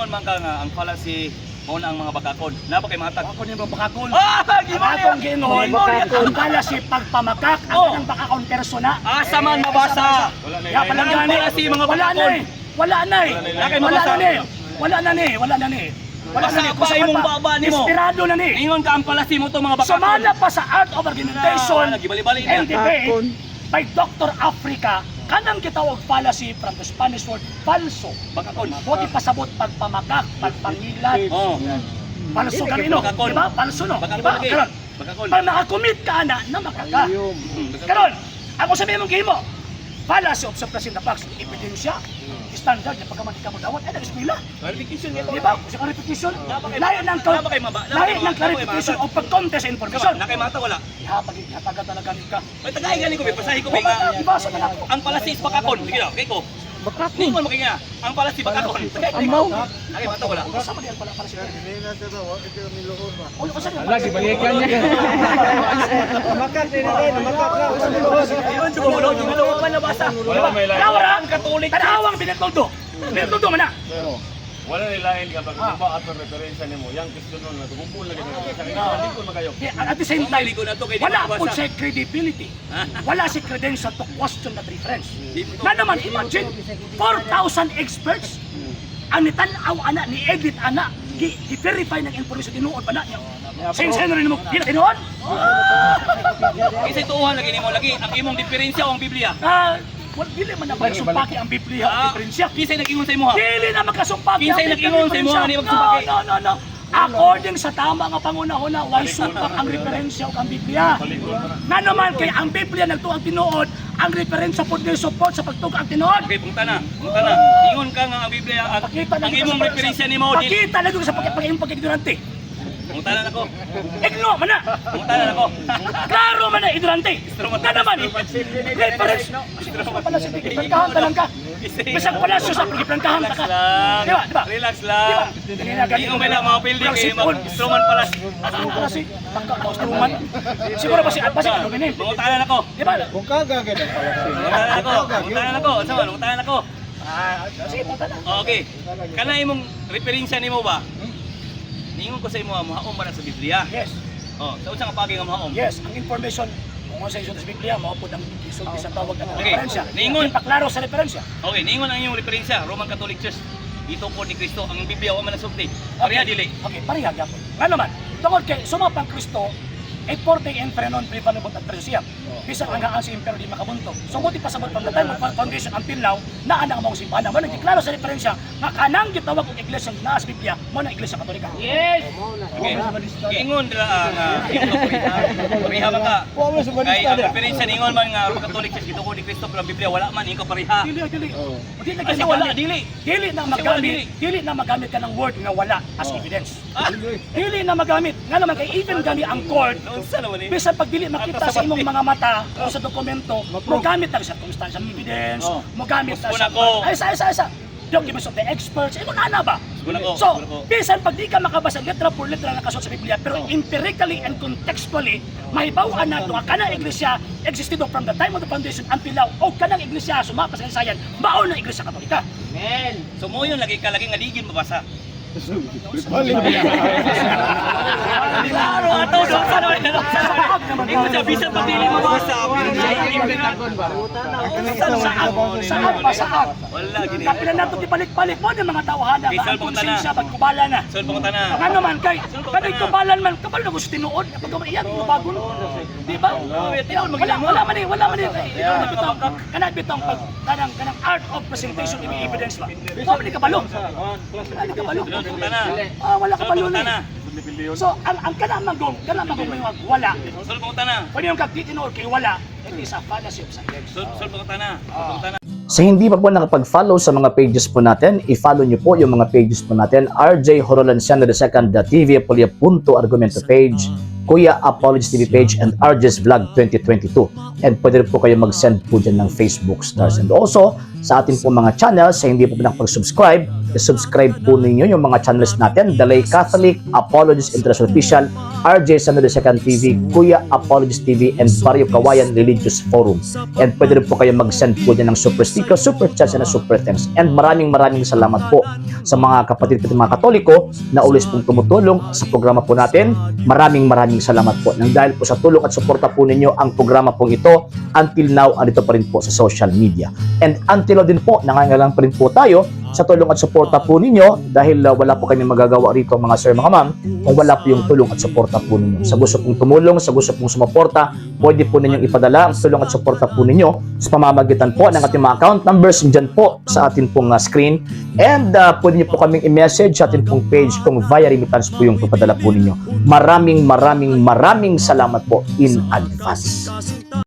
Niingon man ka nga ang fallacy mao na ang mga bakakon. Naa ba kay matag? Ako ni bakakon. Ah, Ang giman akong giingon, ang fallacy pagpamakak, ang kanang bakakon persona. Asa man mabasa? Ya palang Ang gani. fallacy, mga Wala na bakakon. eh. Wala na eh. Wala kay Wala mabasa. na ni. Wala na ni. Wala na ni. Wala Basa na ni. pa Kung imong saan baba nimo. Inspirado na ni. Niingon ka ang fallacy mo to mga bakakon. Sumala pa sa Art of Argumentation Na, gibali-bali na. and Debate by Dr. Africa, kanang gitawag fallacy from the Spanish word falso. Bakakon. Buti pasabot pagpamakak, pagpangilat. Oh. Falso ganino, Bakakon. di ba? Falso no, di Bakakon ba? lagi. Karon, Bakakon. pag nakakommit ka na, namakaka. Bakakon. Karon, ako sabihin mong gihimo, fallacy of suppressing the facts, ebidensya, standard na pagkaman ka mo dawat, ay nag-eskwela. Clarification nito. Di ba? Sa clarification, Napakay- lain ng napakay maba- lain napakay ng maba- clarification o pag-contest sa information. Nakay mata wala. Ihapag, ihatagan talaga ni ka. Ay tagay gani ko, basahin ko ba nga. Ibasa na lang ako. Ang fallacy is bakakon. Sige daw, kay ko. Bakakon. Ningon mo kay nga. Ang fallacy bakakon. Tagay ko. Nakay mata wala. Asa man yan pala para sila? Uy, asa man? Ala, gibalikan niya. Ayun, sumulo, sumulo man nabasa. Wala may lain. Tawara, Ang Katolik. Tanawang binatuldo. Binatuldo man na. Wala na lain ka pag ba atong referensya nimo. Yang Kristo nun nga tugupon lagi nimo. Sa kinahalikon man kayo. At the same time, Ligo na to kay di wala mabasa. po siya credibility. Wala si credential to question that reference. Di mo to- Na naman, imagine, 4,000 experts ang nitanaw ana, ni edit ana, gi-verify ng information, tinuod pa na niya. Since Henry mo, di na tinuod? Kasi tuuhan lagi nimo lagi ang imong diferensya o ang Biblia. Ah, well, dili man na magsumpaki ang Biblia ang diferensya. Kinsay nag-ingon sa imo ha? Dili na magkasumpaki ang Kinsay Biblia ang nag-ingon sa imo, diferensya. ani magsumpaki? No, no, no, no. According sa tama nga pangunahuna, way sumpak ang referensya ug ang Biblia. Nga naman kay ang Biblia nagtuo ang tinuod, ang referensya pod ni support sa pagtuo ang tinuod. Okay, punta na. Punta na. Ingon ka nga ang Biblia ang, Pakita na ang gyud imong sa- referensya nimo di. Pakita na gyud sa pag pag imong pag-ignorante. Punta na nako. Igno man na. Punta na nako. Klaro man na ignorante. Nga naman reference. Pala si Giplankahan ta lang ka. Bisag palasyo sa giplankahan ta Relax ka. lang. Di ba? Di ba? Relax Di lang. ba? Dili na gani. Ingon ba na mga pildi Walang kay sipon. Truman pala. Ano pala si Tangka ka Truman? Siguro ba si ba si Aluminin? Punta na nako. Di ba? Punta na nako. Punta na nako. Unsa man? Punta na nako. Ah, sige, punta na. Okay. Kana imong referensya nimo ba? Ningon ko sa imo mohaom ba na sa Biblia? Yes. Oh, sa unsa nga pagi nga mohaom? Yes, ang information kung sa iso sa Biblia, mao pod ang gisulti sa tawag ng Okay. referensya. Ningon. Paklaro sa referensya. Okay, ningon ang imong referensya, Roman Catholic Church. Dito po ni Kristo ang Biblia wa man nasulti. Pareha dili. Okay, pareha gyapon. Nga naman, tungod kay sumapang Kristo, et forte in frenon prevalebot at siya. Bisan ang gaan si Imperyo di makabuntog. So buti pasabot from the time of foundation until now, naa na ang mga simbahan. Mo nagdeklaro sa referensya nga kanang gitawag og iglesia naa sa Biblia, mo na Iglesia Katolika. Okay. Giingon dira ang imong pareha. Pareha man ka. Kay ang referensya ningon man nga Roman Catholic Church dito ko ni Kristo pero ang Biblia wala man ingon pareha. Dili, dili. Dili na Kasi wala ginagamit. dili. Dili na Kasi wala, magamit, dili. dili na magamit ka ng word nga wala as evidence. Ah. Dili na magamit. Nga naman kay even gani ang court, Unsa naman ni? bisan pag dili makita Ato sa sa imong bati. mga mata o sa dokumento, mogamit na sa circumstantial evidence, mogamit na Gusto sa na ko. ay isa isa isa documents of the experts, ingon ana ba? Gusto na ko, So, gusto na ko. bisan pag di ka makabasa letra por letra na nakasulat sa Biblia, pero empirically and contextually, mahibaw-an nato nga kanang iglesia existed from the time of the foundation until now, o kanang iglesia sumapa sa kasaysayan, mao na Iglesia Katolika. So mo yun lagi ka lagi nga digin mabasa. Klaro ato do sa naman. Ingon siya bisan pag dili mabasa pero Saan? Saan pa saan? Wala gini. Kapila nato gibalik-balik mo ng mga tawhana Okay, nga ang Sol, punta na. konsensya pagkubala na. Sol pangutan na. Nga naman kay kanay kubalan man kabalo na gusto tinuod pag iya bagon. Di ba? Wala wala man eh, wala man eh. Kana bitong kana bitong pag kanang kanang art of presentation of evidence ba. Wa man ni kabalo. Wala ni kabalo. Sol pangutan na. Ah, wala Sol kabalo pangutan ni. na. So ang kanang magong may wala. Sol pangutan na. Kung yung kag di tinuod kay wala, it is a fallacy of science. Sol sol pangutan na. Sol pangutan na. Sa hindi pa po nakapag-follow sa mga pages po natin, i-follow nyo po yung mga pages po natin, RJ Horolanciano II, TV Apolia Punto Argumento page, Kuya Apologies TV page, and RJ's Vlog 2022. And pwede rin po kayo mag-send po dyan ng Facebook stars. And also, sa atin po mga channels, sa hindi po po nakapag-subscribe, i-subscribe po ninyo yung mga channels natin, Dalay Catholic, Apologies International Official, RJ San Second TV, Kuya Apologist TV, and Barrio Kawayan Religious Forum. And pwede rin po kayo mag-send po dyan ng super sticker, super chat, and super thanks. And maraming maraming salamat po sa mga kapatid ko, mga Katoliko na always pong tumutulong sa programa po natin. Maraming maraming salamat po. Nang dahil po sa tulong at suporta po ninyo ang programa pong ito, until now, andito pa rin po sa social media. And until now din po, nangangailangan pa rin po tayo sa tulong at suporta po ninyo dahil wala po kami magagawa rito, mga sir, mga ma'am, kung wala po yung tulong at suporta po ninyo. Sa gusto pong tumulong, sa gusto pong sumuporta, pwede po ninyong ipadala ang tulong at suporta po ninyo sa pamamagitan po ng ating mga account numbers dyan po sa atin pong screen. And pwede niyo po kaming i-message sa atin pong page kung via remittance po yung papadala po ninyo. Maraming maraming maraming salamat po in advance.